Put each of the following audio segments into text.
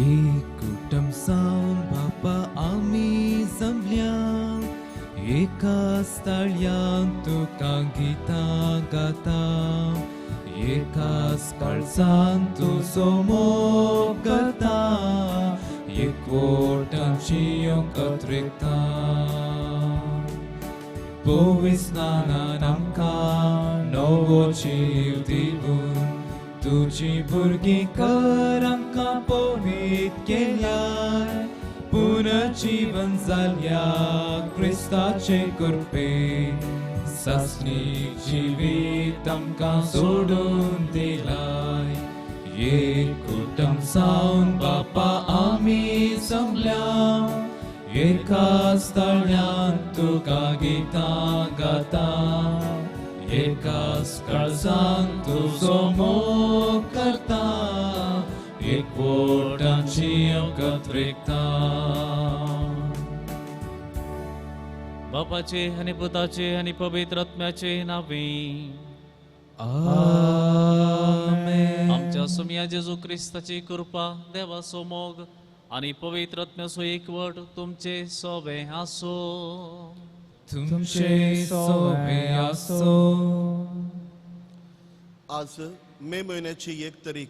एक सावन बापा आमी जमल्या एकाच ताळयान तुका गितां गाता एकाच काळजान तुजो मोग करता एकवटाची एकत्रिता पविस्नानान आमकां नवो जीव दिवन तुजी भुरगीं कर आमकां पवीत केल्यार पुनर्जीवन जाल्या क्रिस्ताचे कृपेन सासणीक जिवीत आमकां सोडून दिलाय. एक कुटुंब सावन बापा आमी जमल्या एकाच ताळयान तुका गितां गाता एकाच काळजान तुजो मोग करता एकवटाची एकत्रिता. बापाचे आनी पुताचे आनी पवित्र आत्म्याचे नांवे आमेन. आमच्या सोमया जेजू क्रिस्ताची कृपा, देवाचो मोग आनी पवित्र आत्म्याचो एकवट तुमचे सोबे आसो. तुमचे सोबे आसो. आज मे म्हयन्याची 1 तारीख.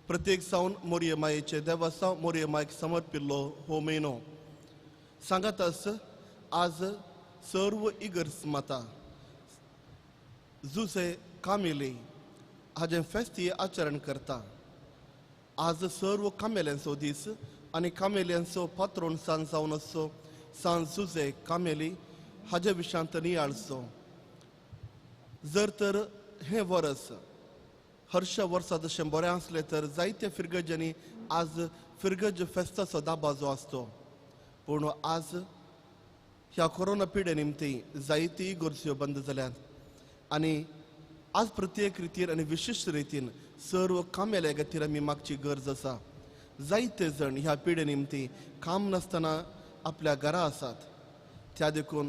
प्रत्येक सावन मोरये मायेचे देवासांव मोरये मायक समर्पिल्लो हो म्हयनो. सांगातास आज सर्व इगर्ज माता जुसे कामेली हाजें फेस्ती आचरण करता. आज सर्व कामेल्यांचो दीस आनी कामेल्यांचो पात्रोण सान जावन आसचो सान जुजे कामेली हाजे विशांत नियाळचो. जर तर हें वरस हर्ष वर्सा जशें बरें आसलें तर जायते फिरगजांनी आज फिरगज फेस्ताचो दाबाजो आसतो. पूण आज ह्या कोरोना पिडे निमती जायती गरज्यो बंद जाल्यात आनी आज प्रत्येक रितीन आनी विशिश्ट रितीन सर्व कामेल्या खातीर आमी मागची गरज आसा. जायते जण ह्या पिडे निमती काम नासतना आपल्या घरा आसात. त्या देखून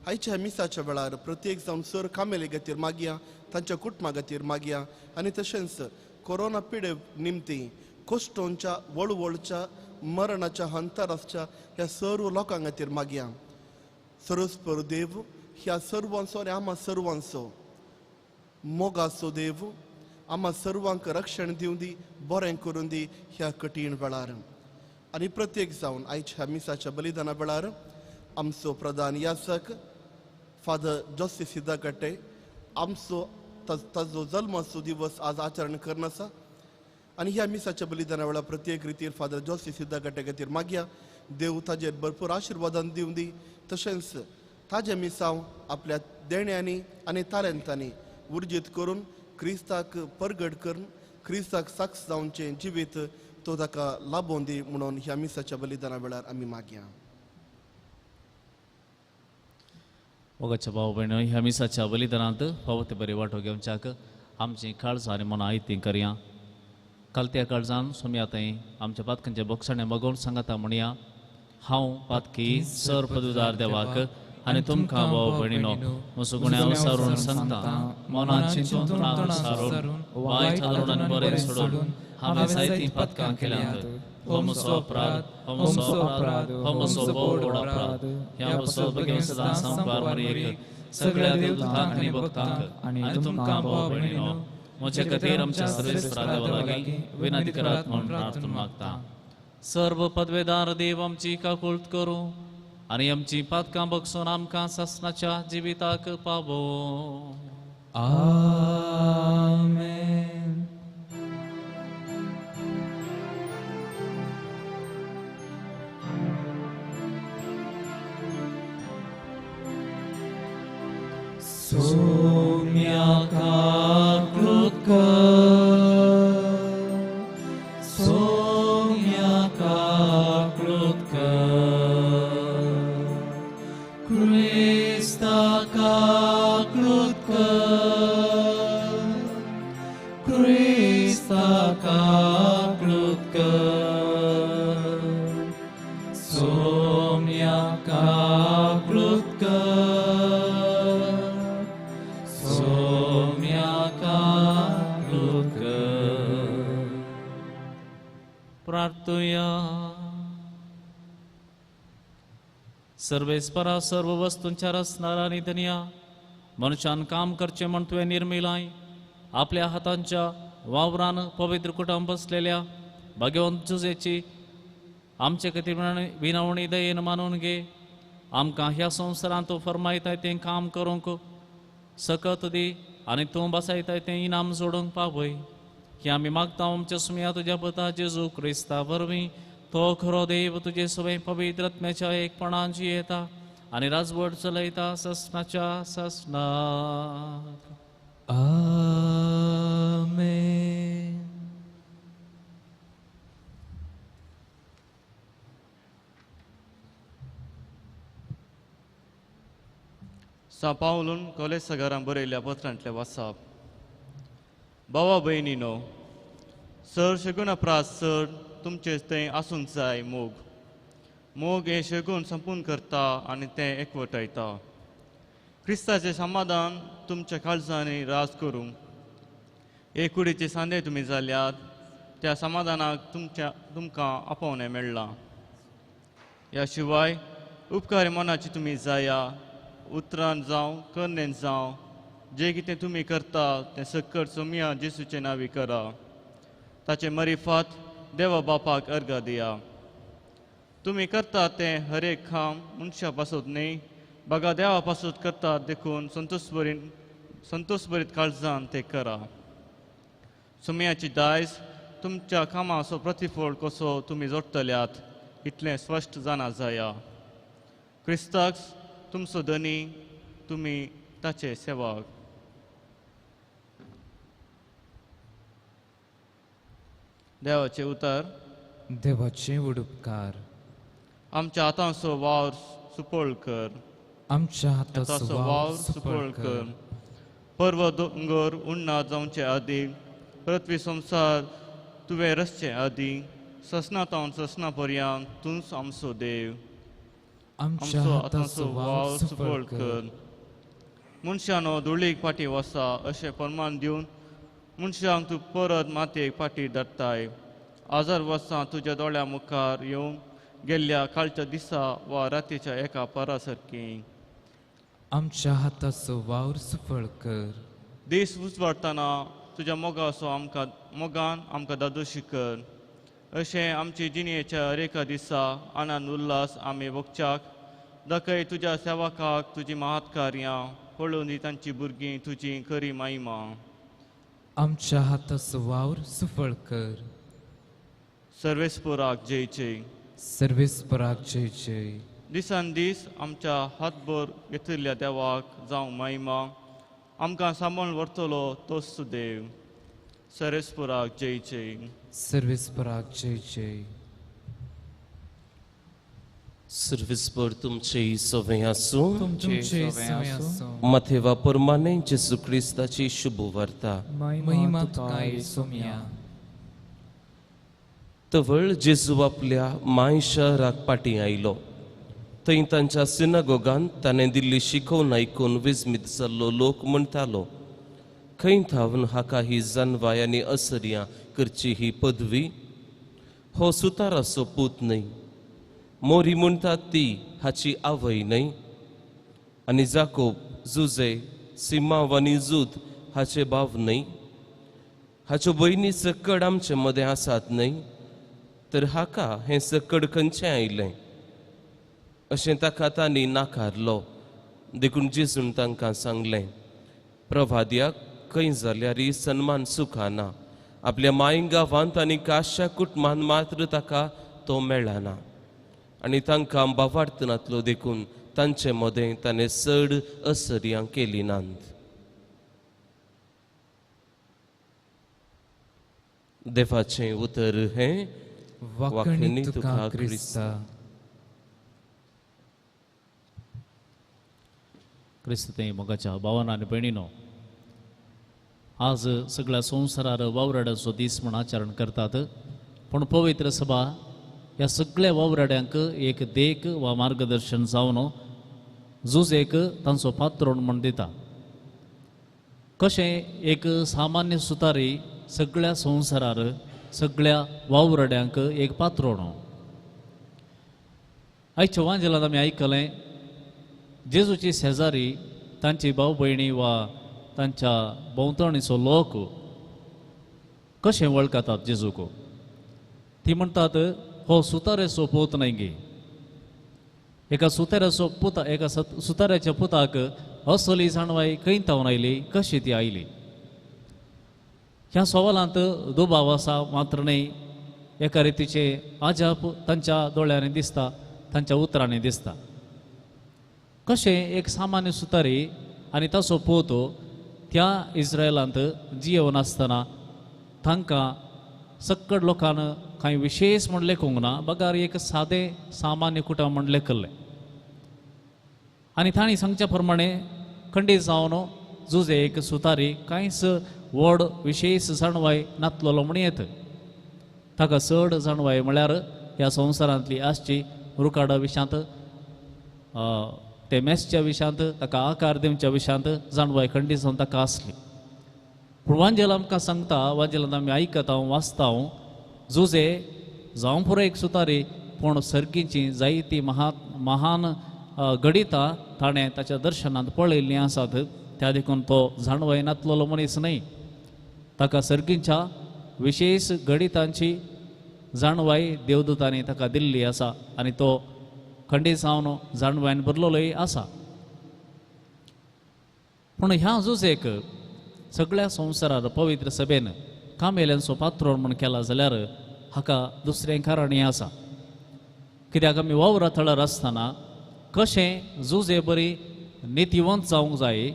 आयच्या मिसाच्या वेळार प्रत्येक जावन सर कामेले खातीर मागया, तांच्या कुटुंबा खातीर मागया आनी तशेंच कोरोना पिडे निमती कोश्टोंच्या वळवळच्या मरणाच्या हंतार आसच्या ह्या सर्व लोकां खातीर मागया. सर्वस्पर देव ह्या सर्वांचो आनी आमा सर्वांचो मोगाचो देव आमा सर्वांक रक्षण दिवं दी, बरें करून दी ह्या कठीण वेळार. आनी प्रत्येक जावन आयच्या मिसाच्या बलिदाना वेळार आमचो प्रधान यासक फादर जोसी सिद्धाकट्टे आमचो ताजो जल्माचो दिवस आज आचरण करून आसा. आनी ह्या मिसाच्या बलिदाना वेळार प्रत्येक रितीर फादर जोसी सिद्धाकट्टे खातीर मागया. देव ताजेर भरपूर आशिर्वादान दिवं दी. तशेंच ताजें मिसांव आपल्या देण्यांनी आनी तालेंतांनी उर्जीत करून क्रिस्ताक परगट करून क्रिस्ताक साक्ष जावचें जिवीत तो ताका लाबोवन दी म्हणून ह्या मिसाच्या बलिदाना वेळार आमी मागया. मोगाच्या भाव भयणो, ह्या मिसाच्या बलिदानांत फावो ते बरे वांटो घेवच्याक आमची काळजां आनी मनां आयतीं करया. कालत्या काळजान सोम्या थंय आमच्या पातकांचे बोगसाणे मागोवन सांगाता म्हणया, हांव पातकी सर पदुदार देवाक आनी तुमकां भाव भयणीनो म्हजो गुण्यांव सारून सांगता. मनांत चिंतून सारून वायट आदरून आनी बरें सोडून हांवें जायतीं पातकां केल्यांत. हो म्हजो अपराध, हो म्हजो अपराध, हो म्हजो भोव व्हड अपराध. ह्या पासत भगेवन सदां संपार मरयेक सगळ्या देवदूतांक आनी भक्तांक आनी तुमकां भाव भयणीनो म्हजे खातीर आमच्या सर्वेस्परा देवा लागीं विनंती करात म्हूण प्रार्थना मागता. सर्व पदवेदार देव आमची काकुळट करूं आनी आमची पातकां बगसून आमकां सासणाच्या जिविताक पावो. आमेन. सोम्या काकुळट कर, सोम्या काकुळट कर, क्रिस्ता काकुळट कर, क्रिस्ता काकुळट कर, सोम्या काकुळट कर, सोम्या काकुळट कर. प्रार्थना. प्रार्थुया. सर्वेस्परा सर्व वस्तूंच्या रचणारा आनी धनया, मनशान काम करचें म्हण तुवें निर्मिलाय. आपल्या हातांच्या वावरान पवित्र कुटुंब बसलेल्या भाग्यवंत जुजेची आमचे खातीर विनवणी दयेन मानून घे. आमकां ह्या संवसारांत तूं फर्मायताय तें काम करूंक सकत दी आनी तूं बसायताय तें इनाम जोडूंक पावय. हें आमी मागता आमच्या सुमया तुज्या पुता जेजू क्रिस्ता वरवीं. तो खरो देव तुजे सवय पवित्र आत्म्याच्या एकपणान जियेता आनी राजवट चलयता ससनाच्या ससनाक. आमेन. सां पावलून कॉलेज बरयल्ल्या पत्रांतलें वाचप. भावा भयणीनो, सर शगुना प्रास सर तुमचें थंय आसूंक जाय मोग. मोग हें शगून संपूर्ण करता आनी तें एकवटायता. क्रिस्ताचें समाधान तुमच्या काळजांनी राज करूं. हे कुडीचे सांदे तुमी जाल्यात त्या समाधानाक तुमकां आपोवणें मेळ्ळां. ह्या शिवाय उपकारी मनाची तुमी जाया. उतरान जावं करणेन जावं जें कितें तुमी करता तें सक्कड सोमया जेसूचे नांवी करा. ताचे मरिफात देवा बापाक अर्घा दिया. तुमी करता तें हर एक काम मनशा पासत न्हय बागा देवा पासत करता, देखून संतोषभरीत काळजान तें करा. सोमयाची दायज तुमच्या कामाचो प्रतिफळ कसो तुमी जोडटल्यात इतलें स्पश्ट जाणा जाया. क्रिस्ताक तुमचो धनी, तुमी ताचे सेवक. देवाचे उतर. देवाचे उपकार. आमच्या हातांचो वावर सुपळ कर. आमच्या हाताचो वावर सुपळ कर. पर्वत दोंगर उण्णा जावचे आदीं, पृथ्वी संवसार तुवें रचचे आदीं, ससना तावन ससना पर्यंत तूंच आमचो देव. आमच्या हाताचो वावर सुपळ कर. मनशानो धुळीक फाटी वसा अशें प्रमाण दिवन मनशांक तूं परत मातयेक फाटी धाडटाय. हजार वर्सां तुज्या दोळ्या मुखार येवन गेल्ल्या कालच्या दिसा वा रातीच्या एका परा सारकी. आमच्या हाताचो वावर सुफळ कर. दीस उजवाडटना तुज्या मोगाचो आमकां मोगान आमकां दादोशी कर. अशें आमचे जिणेच्या हर एका दिसा आनंद उल्हास आमी भोगच्याक दाखय. तुज्या सेवकाक तुजी महत्कार्यां पळोवन दी तांची भुरगीं तुजी खरी महिमा. आमच्या हाताचो वावर सुफळ कर. सर्वेस्पराक जय जय. सर्वेस्पराक जय जय. दिसान दीस आमच्या हातभर घेतिल्ल्या देवाक जावं महिमा. आमकां सांबाळून व्हरतलो तोच देव. सर्वेस्पराक जय जय. सर्वेस्पराक जय जय. सर्वेस्पर तुमचे सवे आसूं. तुमचे सवे आसूं. माथेवा परमाने जेजू क्रिस्ताची शुभ वार्ता. महिमा तुका सोम्या. तवळ जेजू आपल्या माय शहराक पाटी आयलो. थंय तांच्या सिनागोगान ताणें दिल्ली शिकोवन आयकून विस्मीत जाल्लो लोक म्हणटालो, खंय थावन हाका ही जानवाय आनी असर्यां करची ही पदवी? हो सुताराचो पूत न्हय, मोरी म्हणटात ती हाची आवय न्हय, आनी जाकोब, जुजे, सिमाव आनी जूद हाचे भाव न्हय? हाच्यो भयणी सकड आमचे मदें आसात न्हय? तर हाका हें सकड खंयचें आयलें? अशें ताका तांणी नाकारलो. देखून जेजून तांकां सांगलें, प्रवाद्याक खंय जाल्यार सन्मान सुखाना, आपल्या माय गांवांत आनी काश्या कुटुंबान मात्र ताका तो मेळना. आनी तांकां बावार्थ नातलो देखून तांचे मदें ताणें चड असर्यां केली नात. देवाचें उतर हें. वाखणी तुका क्रिस्ता. क्रिस्त ते मोगाच्या भावान आनी भयणीनो, आज सगळ्या संवसारार वावराड्यांचो दीस म्हूण आचरण करतात. पूण पवित्र सभा ह्या सगळ्या वावराड्यांक एक देख वा मार्गदर्शन जावन झूज एक तांचो पात्रोण म्हूण दिता. कशें एक सामान्य सुतारी सगळ्या संवसारार सगळ्या वावरड्यांक एक पात्रोण. आयच्या वांजेलांत आमी आयकलें जेजूची शेजारी तांची भाव भयणी वा तांच्या भोंवतणीचो लोक कशें वळखतात जेजूक. ती म्हणटात हो सुतारेचो पूत न्हय गे. एका सुताऱ्याचो पुता एका सुताऱ्याच्या पुताक असली जाणवाय खंय थावन आयली, कशी ती आयली. ह्या सवालांत दुबाव आसा मात्र न्हय, एका रितीचें अजाप तांच्या दोळ्यांनी दिसता, तांच्या उतरांनी दिसता. कशें एक सामान्य सुतारी आनी ताचो पूत त्या इस्रायलांत जियेवन आसतना तांकां सक्कड लोकान कांय विशेश म्हण लेखूंक ना, बगार एक सादें सामान्य कुटुंब म्हण लेखल्लें. आनी तांणी सांगच्या प्रमाणे खंडीत जावन जुजे एक सुतारी कांयच व्हड विशेश जाणवाय नातलेलो म्हण येत. ताका चड जाणवाय म्हळ्यार ह्या संवसारांतली आसची रुकाडा विशांत, ते मेसच्या विशांत, ताका आकार दिवच्या विशांत जाणवाय खंडीत जावन ताका आसली. पूण वांजेल आमकां सांगता, वांजेलांत आमी आयकता वाचता जुजे जावं पुरो एक सुतारी पूण सर्गीची जायती महान घडितां ताणें ताच्या दर्शनांत पळयल्लीं आसात. त्या देखून तो जाणवाय नातलेलो मनीस न्हय, ताका सर्गीच्या विशेश घडितांची जाणवाय देवदूतांनी ताका दिल्ली आसा आनी तो खंडीत जावन जाणवायन भरलेलोय आसा. पूण ह्या जुजेक सगळ्या संवसारार पवित्र सभेन कामेल्यांचो पात्रोण म्हण केला जाल्यार हाका दुसरें कारणय आसा. कित्याक आमी वावरा थळार आसतना कशें जुजे बरी नितीवंत जावंक जाय,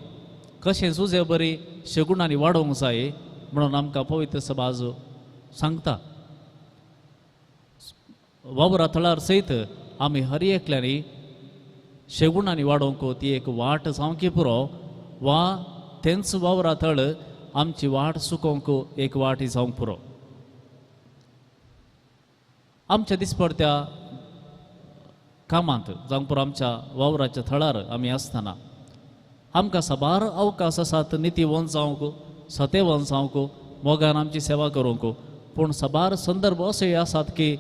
कशें जुजे बरी शेगुणांनी वाडोवंक जाय म्हणून आमकां पवित्र सभा आज सांगता. वावरा थळार सयत आमी हर एकल्यांनी शेगुणांनी वाडोवंक ती एक वाट जावंकी पुरो वा तेंच वावरा थळ आमची वाट चुकोवंक एक वाट जावंक पुरो. आमच्या दिसपडत्या कामांत जावंक पुरो आमच्या वावराच्या थळार आमी आसतना आमकां साबार अवकाश आसात नितीवंत जावंक, सतेवंत जावंक, मोगान आमची सेवा करूंक. पूण साबार संदर्भ अशेय आसात की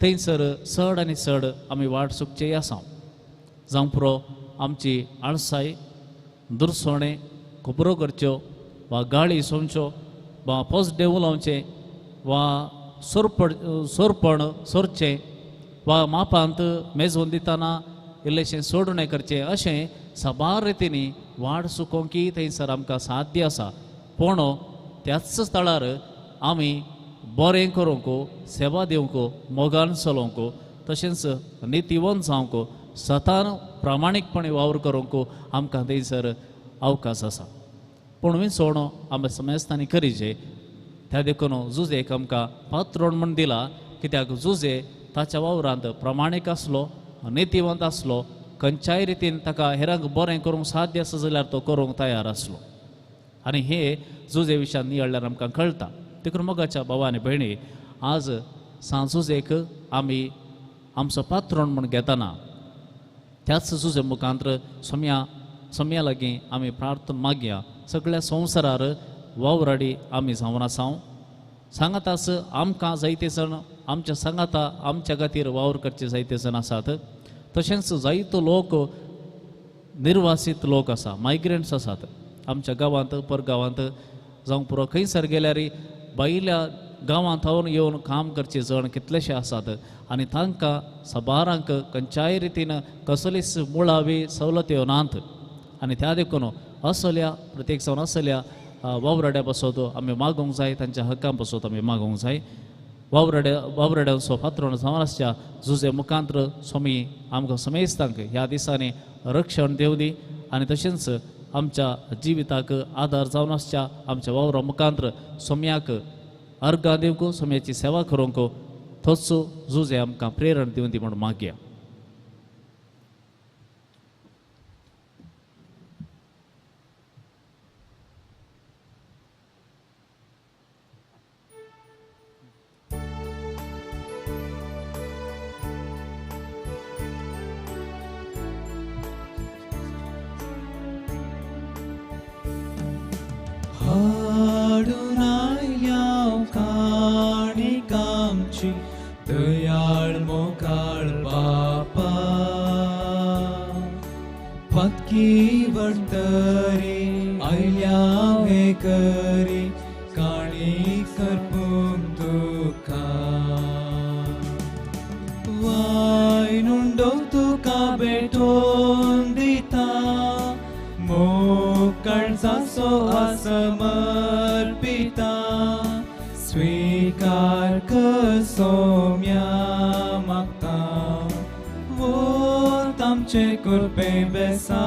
थंयसर चड आनी चड आमी वाट चुकचेय आसा. जावंक पुरो आमची आळसाय, दुरसोणें, खबरो करच्यो वा गाळी सोमच्यो वा पोजडे उलोवचें वा सोरपण सोरचें वा मापांत मेजोवन दितना इल्लेशें सोडणें करचें, अशें साबार रितींनी वाट चुकोवंक थंयसर आमकां साध्य आसा. पूण त्याच थळार आमी बरें करूंक, सेवा दिवंक, मोगान चलोवंक, तशेंच नितीवंत जावंक, सतान प्रामाणीकपणे वावर करूंक आमकां थंयसर अवकाश आसा. पूण विंचवणो आमी समेस्तांनी करीचे. त्या देखून जुजेक आमकां पात्रोण म्हण दिला, कित्याक जुजे ताच्या वावरांत प्रामाणीक आसलो, नितीवंत आसलो, खंयच्याय रितीन ताका हेरांक बरें करूंक साध्य आसा जाल्यार तो करूंक तयार आसलो. आनी हे जुजे विशयान नियाळ्ळ्यार आमकां कळटा. देखून मोगाच्या भावा आनी भयणी, आज सांज जुजेक आमी आमचो पात्रोण म्हण घेतना त्याच जुजे मुखांतर सोम्या लागीं आमी प्रार्थना मागया. सगळ्या संवसारार वावराडी आमी जावन आसा. सांगाताच आमकां जायते जाण आमच्या सांगाता आमच्या खातीर वावर करचे जायते जाण आसात. तशेंच जायतो लोक निर्वासीत लोक आसा, मायग्रंट्स आसात आमच्या गांवांत, परगांवांत जावंक पुरो खंयसर गेल्यार भायल्या गांवांत थावन येवन काम करचे जण कितलेशे आसात आनी तांकां साबारांक खंयच्याय रितीन कसलीच मुळावी सवलत्यो नात. आनी त्या देखून असल्या प्रत्येक जावन असल्या वावराड्या पासत आमी मागोवंक जाय, तांच्या हक्कां पासत आमी मागोवंक जाय. वावराड्यांचो पात्रोण जावन आसच्या जुजे मुखांत्र स्वामी आमकां समेस्तांक ह्या दिसांनी रक्षण दिवं दी आनी तशेंच आमच्या जिविताक आदार जावन आसच्या आमच्या वावरा मुखांत्र सोम्याक अर्गां दिवंक, सोम्याची सेवा करूंक तोच जुजे आमकां प्रेरण दिवं दी म्हूण मागया. हाडून आयल्या पातकी वर्तरी आयल्या हे करी काणी करपून तुका वायनुंडो तुका भेटोवन दिता मोग काळजाचो असमर्पिता स्वीकार कर सोम्या मागता वोत आमचे कृपे बेसा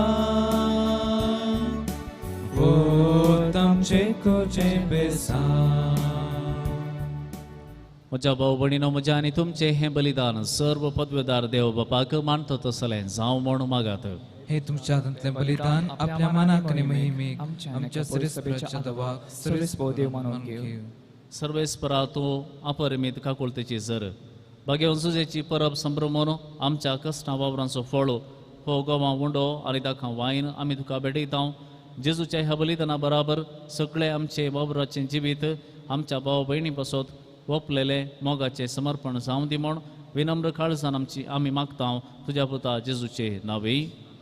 वोत आमचे कृपे बेसा. म्हज्या भाव भयणीनो, म्हज्या आनी तुमचें हें बलिदान सर्व पदवेदार देव बापाक मानता तसलें जावं म्हूण मागात. हे तुमच्या हातांतलें बलिदान आपल्या मनाक आनी महिमेक आमच्या सर्वेस्पराच्या दवाक सर्वेस्पर देव मानून घेवं. सर्वेस्परा तूं अपरिमीत काकुळतेची जर भाग्यवंत सुजेची परब संभ्रमून आमच्या कश्टां वावरांचो फळ हो गोवा उंडो आनी ताका वायन आमी तुका भेटयता. जेजूच्या ह्या बलिदाना बराबर सगळे आमचे वावराचें जिवीत आमच्या भाव भयणी पासत ओपलेले मोगाचें समर्पण जावं दी म्हूण विनम्र काळजान आमची आमी मागता तुज्या पुता जेजूचे नांवे.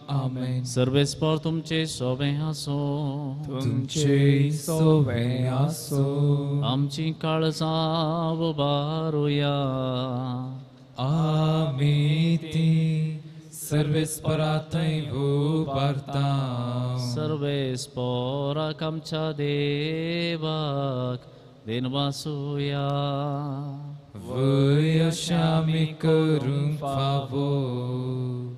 आमेन. सर्वेस्पर तुमचे सोबें आसूं. तुमचे सोबें आसूं. आमची काळजां उबारुया. आमी ती सर्वेस्परा थंय उबारता. सर्वेस्पराक आमच्या देवाक देनवासुया. वय अशें आमी करूंक फावो.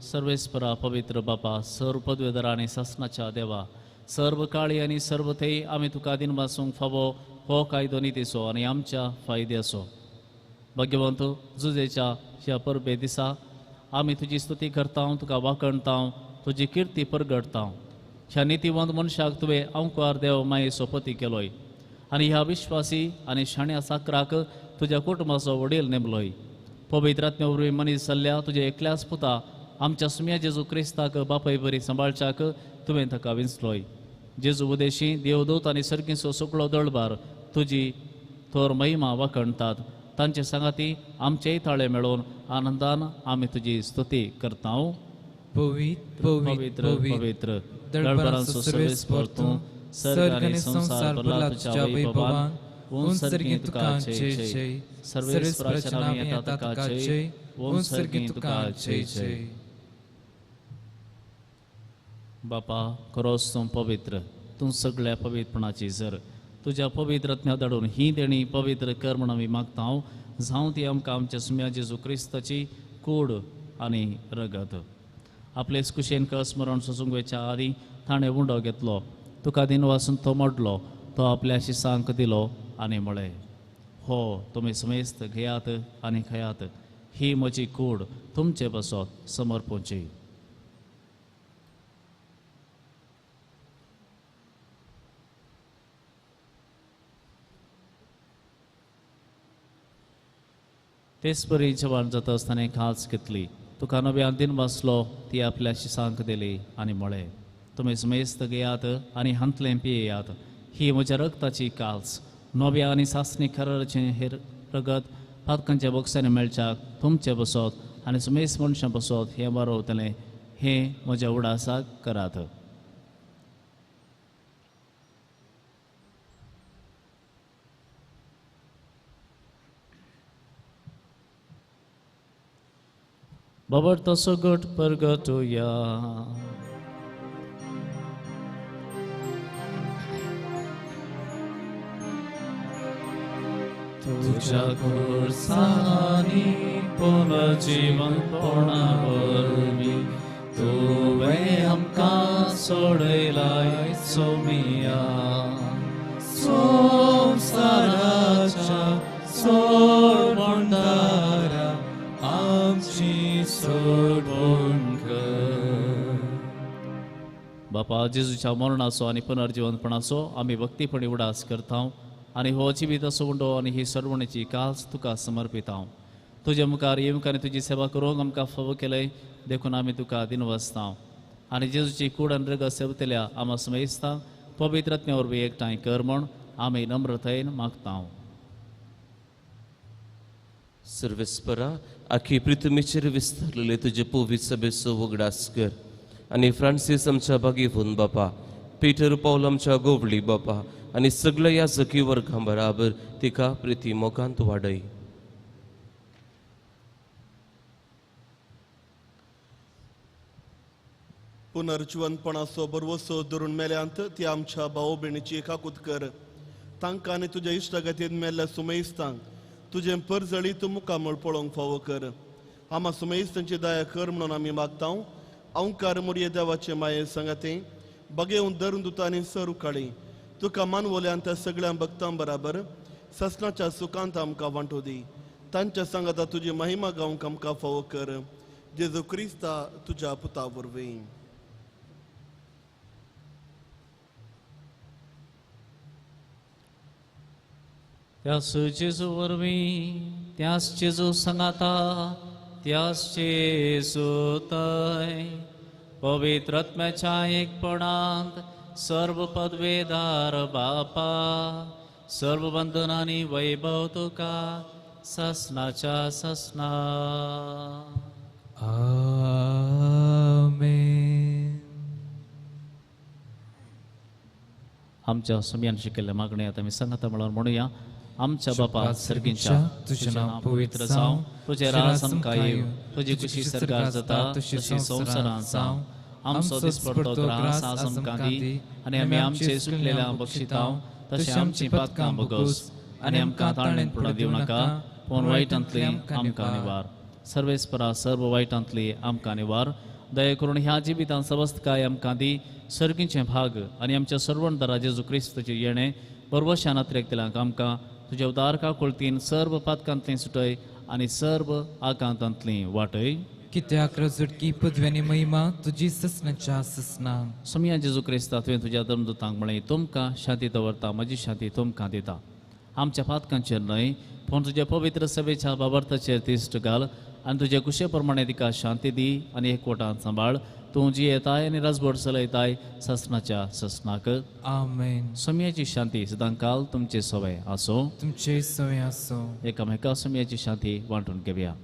सर्वेस्परा पवित्र बापा, सर्व पदवेदार आनी सासणाच्या देवा, सर्व काळी आनी सर्व थंय आमी तुका दिनवासूंक फावो हो कायदो नितीचो आनी आमच्या फायद्याचो. भाग्यवंत जुजेच्या ह्या परबे दिसा आमी तुजी स्तुती करता, तुका वाखणता, तुजी किर्ती परगडता. ह्या नितीवंत मनशाक तुवें अंकुआर देव मायेचो पती केलोय आनी ह्या विश्वासी आनी शाण्या साकराक तुज्या कुटुंबाचो वडील नेमलोय. पवित्र आत्म्या वरवीं मनीस जाल्ल्या तुज्या एकल्याच पुता आमच्या सुम्या जेजू क्रिस्ताक बापाय बरी सांबाळच्याक तुवें ताका विंचलोय. जेजू उदेशी देवदूत आनी सर्गीचो सगळो दळबार तुजी थोर महिमा वाखणतात. तांचे सांगाती आमचेय ताळे मेळोवन आनंदान आमी तुजी स्तुती करता. पवित्र पवित्र पवित्र दळबारांचो सर्वेस्पर तूं, सर्ग आनी संवसार भरला तुज्या वैभवान. ओम सर्गी तुका जय जय. सर्वेस्पराच्या नांवान येता तुका जय. ओम सर्गी तुका जय जय. बापा, खरोच तूं पवित्र, तूं सगळ्या पवित्रपणाची जर. तुज्या पवित्र आत्म्या धाडून ही देणी पवित्र कर म्हूण आमी मागता. जावं ती आमकां आमच्या सुम्या जेजू क्रिस्ताची कूड आनी रगत. आपले कुशेन कस मरण सोसूंक वयच्या आदीं ताणें उंडो घेतलो, तुका दिनवासून तो मोडलो, तो आपल्या शिसांक दिलो आनी म्हळें, हो तुमी समेस्त घेयात आनी खायात, ही म्हजी कूड तुमचे पासत समर्पूची. तेच परी जेवण जाता आसतना खास घेतली, तुका नव्यान दिन वाचलो, ती आपल्या शिसांक दिली आनी म्हळें, तुमी समेस्त घेयात आनी हांतलें पियेयात, ही म्हज्या रगताची काल्स, नव्या आनी सासणी खराचें हें रगत पातकांच्या बोक्सांनी मेळच्याक तुमचे बसत आनी समेस्त मनशां बसत हें बरोवतलें, हें म्हज्या उडासाक करात. बाबर तसो गट परगटुया. तुज्या खुर्सांनी पुनर्जिवंतपणा वरवीं तुवें आमकां सोडयलाय सोमिया. संवसाराच्या सोडवणदारा आमची सोडवण कर. बापा, जेजूच्या मरणाचो आनी पुनर्जिवंतपणाचो आमी भक्तीपणी उडास करता आनी हो जिवीताचो उंडो आनी ही सरवणेची काल्स तुका समर्पिता. तुज्या मुखार येवंक आनी तुजी सेवा करूंक आमकां फावो केलंय देखून आमी तुका दिनवासता. आनी जेजूची कूड आनी रगत सेवतल्या आमा समेस्ता पवित्र आत्म्या वरवीं एकठांय कर म्हूण आमी नम्रतायेन मागता. सर्वेस्परा, आखी पृथ्वीचेर विस्तारलेले तुजे पवित्र सभेचो उगडास कर. आनी फ्रांसीस आमच्या बागेवून बापा, पीटर पावल आमच्या गोवली बापा आनी सगळ्या याजकी वर्गां बराबर तिका प्रिती मोगांत वाडय. पुनर्जिवनपणाचो बरवसो धरून मेल्यांत ती आमच्या भाव भयणीची काकूत कर. तांकां आनी तुज्या इश्टागतीन मेल्ल्या सुमेस्तांक तुजें परजळीत मुखामळ पळोवंक फावो कर. आमा सुमेस्तांची दया कर म्हणून आमी मागता. अंकार मुरये देवाचे माये सांगाते बगेवन धरून दुतांनी सर उकाळी तुका मानवल्यान त्या सगळ्या भक्तां बराबर ससनाच्या सुखांत आमकां वांटो दी. तांच्या सांगाता तुजी महिमा गावंक आमकां फावो कर. जेजू क्रिस्ता तुज्या पुता वरवीं. त्यास जेजू वरवीं, त्यास जेजू सांगाता, त्यास जेजू तय पवित्र आत्म्याच्या एकपणांत सर्व पदवेदार बापा, सर्व बंधनांनी वैभव तुका ससनाच्या ससना. आमेन. आमच्या सुमयान शिकयल्ल्या मागणे आतां आमी सांगाता म्हणून म्हणुया. आमच्या बापा सर्गींच्या, तुजें नांव पवित्र जावं, तुजें राज आमकां येवं, तुजी खुशी सरकार जाता तशी संवसारांत जावं. आमचो दिसपडतो ग्रास आज आमकां दी आनी आमी आमचे सुटलेल्या बक्षितांव तशें आमचीं पातकां भोगोस आनी आमकां ताळणेंत पडूं दिवं नाका, पूण वायटांतली आमकां निवार. सर्वेस्परा सर्व वायटांतली आमकां निवार. दया करून ह्या जिवितांत सवस्तकाय आमकां दी. सर्गींचें भाग आनी आमच्या सर्वणदारा जेजू क्रिस्ताचें येणें बरवशान अत्रेकतल्यांक आमकां तुज्या उदार काकुळतीन सर्व पातकांतली सुटय आनी सर्व आकांतांतली वाटय. कित्याक रजुटकी पदव्यानी महिमा तुजी ससनाच्या ससना. सोमया जेजू क्रिस्ता, तुवें तुज्या धर्मदूतांक म्हळें, तुमकां शांती दवरता, म्हजी शांती तुमकां दिता. आमच्या पातकांचेर न्हय पूण तुज्या पवित्र सभेच्या बाबार्थाचेर तिश्ट घाल आनी तुज्या कुशे प्रमाणे तिका शांती दी आनी एकवटान सांबाळ. तूं जी येताय आनी राजवट चलयताय ससनाच्या ससनाक. आमेन. सोमयाची शांती सदांकाल तुमचे सवय आसो. तुमचे सवय आसो. एकामेका सोमयाची शांती वांटून घेवया.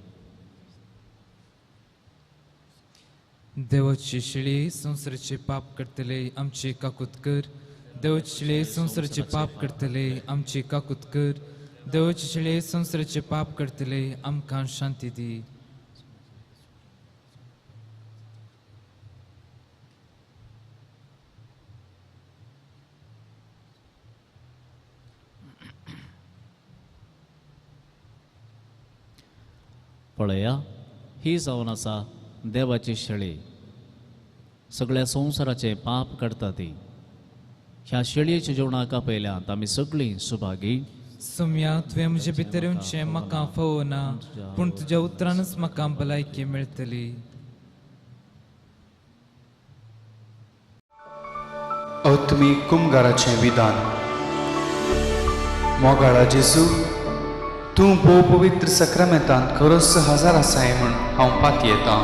देवाची शिळी संवसाराचे पाप करतले आमचे काकूत कर. देवाची शिळे संवसाराचे पाप करतले आमचे काकूत कर. देवाची शिळे संवसाराचे पाप करतले आमकां शांती दी. पळया, ही जावन आसा देवाची शेळी, सगळ्या संवसाराचें पाप काडटा ती. ह्या शेळयेच्या जेवणाक आपयल्यांत आमी सगळीं सुभागी. सोम्या, तुवें म्हजे भितर येवचें म्हाका फावना, पूण तुज्या उतरानच म्हाका भलायकी मेळटली. अत्मी कुमगाराचें विधान. मोगाळा जेजू, तूं भोव पवित्र सक्रामेंतांत खरोच हजार आसाय म्हूण हांव पातयेतां.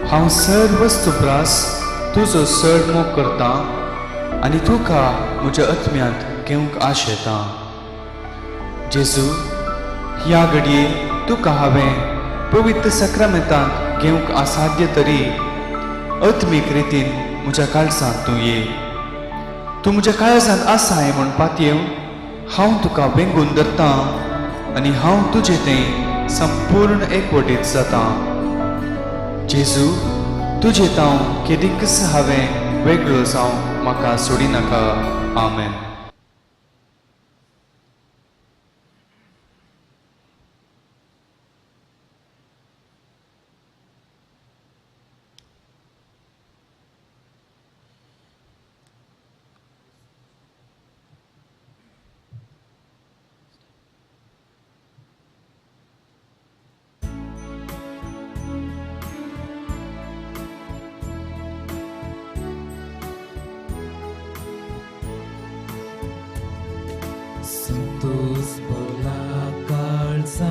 हांव सर्व वस्तू प्रास तुजो चड मोग करतां आनी तुका म्हज्या आत्म्यांत घेवंक आशेतां. जेजू, ह्या घडये तुका हांवें पवित्र सक्रामेंतांत घेवंक असाध्य तरी आत्मीक रितीन म्हज्या काळजांत तूं ये. तूं म्हज्या काळजांत आसाय म्हूण पातयेवन हांव तुका वेंगून धरतां आनी हांव तुजें तें संपूर्ण एकवटीत जातां. जेजू, तुजें तांव केदीकच हांवें वेगळो जावं म्हाका सोडिनाका. आमेन. संतोष बोला काळजा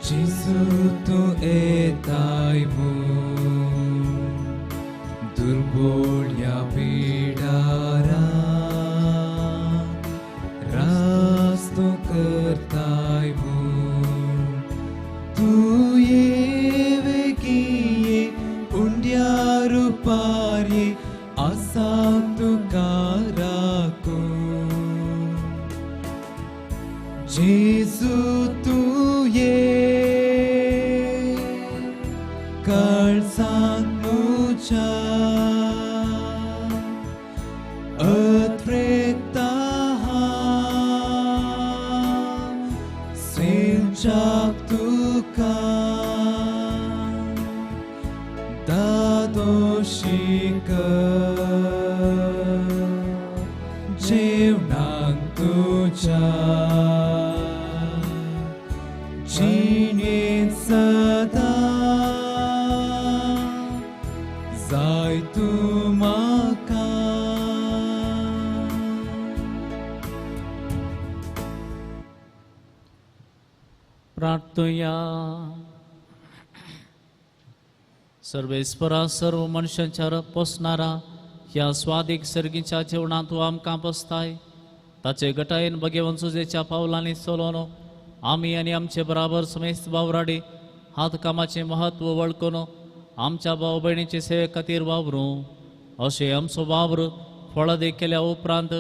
जेजू तूं येताय म्हूण दुर्बोळ्या पिडारा रास तूं करताय म्हूण तूं ये वेगीं काळजांत म्हज्या अत्रेकता सेवच्याक तुका दादोशी कर जेवणाक तुज्या जिणेंत सदां जाय तूं म्हाका. प्रार्थुया. सर्वेस्परा सर्व मनशांच्या पोसणारा ह्या स्वादीक सर्गीच्या जेवणांत तूं आमकां पोसताय. ताचे गटायेन भगेवन सुजेच्या पावलांनी चलोवन आमी आनी आमचे बराबर समेस्त वावराडी हात कामाचें म्हत्व वळखून आमच्या भाव भयणीचे सेवे खातीर वावरूं. अशें आमचो वावर फळादीक केल्या उपरांत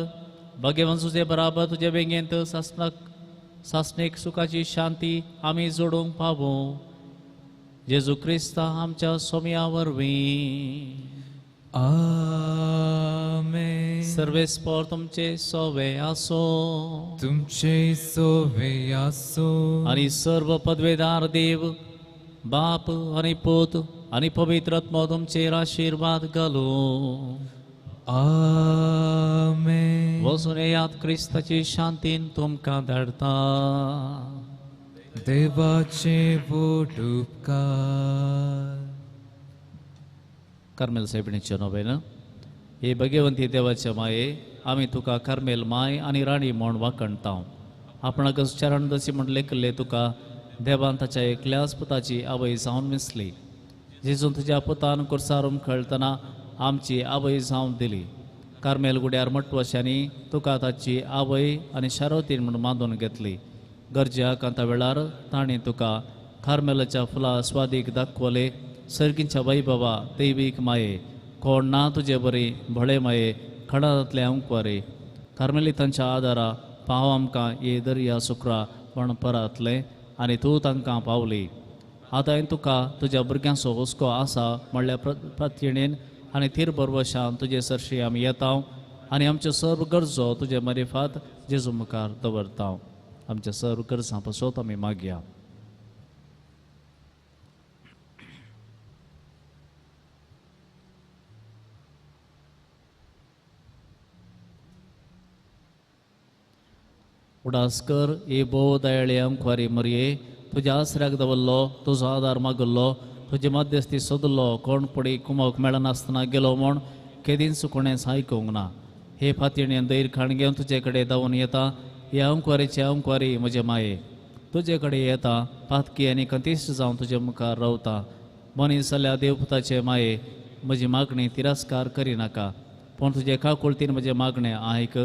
भगेवन सुजे बराबर तुजे बेंगेंत सासणीक सुखाची शांती आमी जोडूंक पावूं. जेजू क्रिस्ता आमच्या सोम्या वरवीं. आमेन. सर्वेस्पर तुमचे सोवे आसो. तुमचे सोवे आसो. आनी सर्व पदवेदार देव बाप आनी पूत आनी पवित्र आत्मो तुमचेर आशिर्वाद घालूं. आमेन. वचून येयात, क्रिस्ताची शांतीन तुमकां धाडटा. देवाचे व्हड उपकार. कार्मेल सायबिणीचे नोवेन. हे भगवंती देवाचे माये, आमी तुका कार्मेल माय आनी राणी म्हूण वाखणता. आपणाक चरण दसी म्हूण लेखिल्ले तुका देवान ताच्या एकल्याच पुताची आवय जावन मिसली. जेजून तुज्या पुतान कुर्सार उमखळटना आमची आवय जावन दिली. कार्मेल गुड्यार मटवशांनी तुका ताची आवय आनी शारोतीन म्हूण मानून घेतली. गरजे कांता वेळार तांणी तुका कार्मेलाच्या फुलां स्वादीक दाखवले. सर्गीच्या वैभवा दैवीक माये, कोण ना तुजे बरी भोळे माये, खडांतले अंकवारे कार्मेलितांच्या आदारा पाव आमकां ये दर्या सुक्रा पण परातले आनी तूं तांकां पावली. आतां तुका तुज्या भुरग्यांचो हुस्को आसा म्हणल्या प्रात्येणेन आनी थीर बरवशान तुजे सरशी आमी येता आनी आमच्यो सर्व गरजो तुजे मरिफात जेजू मुखार दवरता. आमच्या सर्व गरजां पासत आमी मागया. उडास कर ए भोव दयाळे अंकवारी मरये, तुज्या आसऱ्याक दवरलो, तुजो आदार मागल्लो, तुजे मध्यस्थी सोदलो, कोण पडी कुमोक मेळनासतना गेलो म्हूण केदींच कोणेंच आयकूंक ना. हे फातिणेन धैर खाण घेवन तुजे कडेन धांवून येता. हे अंकवारीचे अंकवारी म्हजे माये, तुजे कडेन येता, पातकी आनी कंतिश्ट जावन तुजे मुखार रावता. मनीस जाल्यार देवपुताचे माये, म्हजी मागणी तिरस्कार करिनाका, पूण तुजे काकुळतीन म्हजें मागणें आयक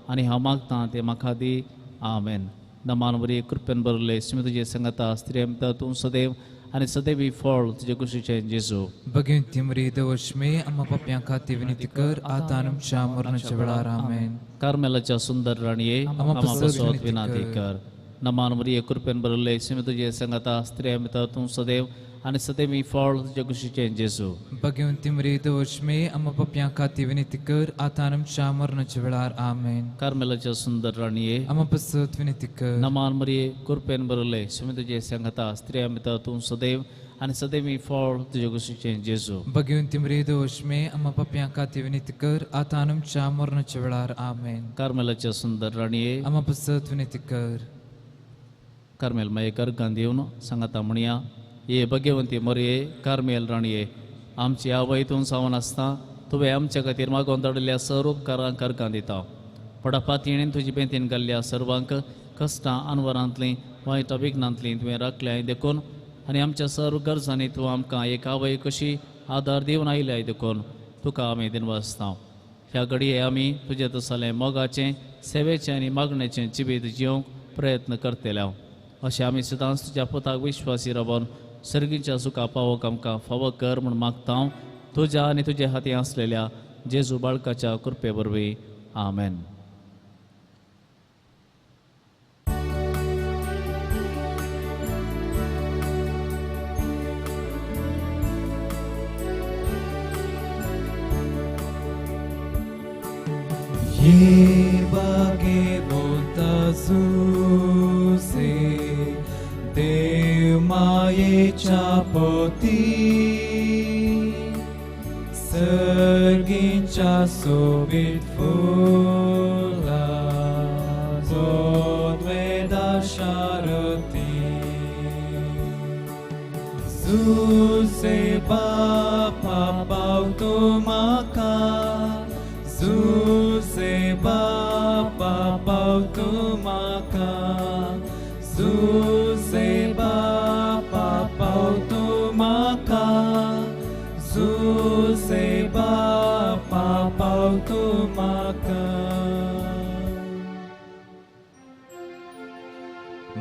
आनी हांव मागतां तें म्हाका दी. आमेन. नमान बरी कृपेन भरले स्मी तुजे संगता स्त्रिया तूं सदैव आनी सदैवी फळ तुजे कुशीचें जेजू. भगवंती मरी देवश्मे आम्हा पाप्यां खातीर विनंती कर आतां आमच्या मरणाच्या वेळार. आमेन. कार्मेलाच्या सुंदर राणये आम्हा पासत विनंती कर. नमान मरिये कृपेन भरले स्मी तुजे संगता स्त्रिया तूं सदैव आनी सदैवी फळ तुजे कुशीचें जेजू. भगवंती मरी देवश्मे आम्हा पाप्यां खातीर विनंती कर आतां आमच्या मरणाच्या वेळार. आमेन. कार्मेलाच्या सुंदर राणये आम्हा पासत विनंती कर. नमान मरिये कृपेन भरले स्मी तुजे संगता स्त्रिया तूं सदैव आनी सदैवी फळ तुजे कुशीचें जेजू. भगवंती मरी देवश्मे आम्हा पाप्यां खातीर विनंती कर आतां आमच्या मरणाच्या वेळार. आमेन. कार्मेलाच्या सुंदर राणये आम्हा पासत विनंती कर. कार्मेल माये गर्गान दिवन सांगता म्हणया, हे भगवंती मरये कार्मेल राणये, आमची आवय तूं जावन आसता तुवें आमच्या खातीर मागोवन धाडिल्ल्या सर्व उपकारांक अर्गां दिता. व्हडा पातयेन तुजी बेंतीन घाल्ल्या सर्वांक कश्टां अनवरांतलीं वायट विघ्नांतलीं तुवें राखल्याय देखून आनी आमच्या सर्व गरजांनी तूं आमकां एक आवय कशी आदार दिवन आयल्याय देखून तुका आमी दिनवासता. ह्या घडये आमी तुजे तसलें मोगाचें सेवेचें आनी मागणेचें जिवीत जिवंक प्रयत्न करतले. अशें आमी सदांच तुज्या पुताक विश्वासी रावन सर्गीच्या सुखा पावोक आमकां फावो कर म्हूण मागता तुज्या आनी तुज्या हाती आसलेल्या जेजू बाळकाच्या कृपे वरवीं. आमेन. ये बागे बोलता जुसे देव मायेच्या पोती सर्गींच्या सोबीत फुला जोद्वेदा शारती जुसे बापा पावतो म्हाका जुसे बापा पावतो म्हाका जुसे बापा पावतो म्हाका जुसे बापा पावतो म्हाका.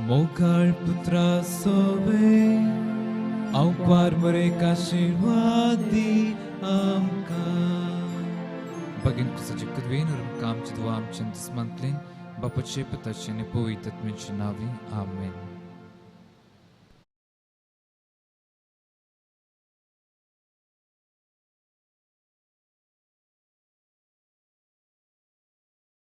मोगाळ पुत्रा सोबे अवपार मरेक आशिर्वाद दी आमकां. बागेन कुसाचे कुदवेन आमकां आमची दुआ आमच्या दुस्मांतल्यान बापाचे पुताचे आनी पवित्र आत्म्याचे नांवी आमेन.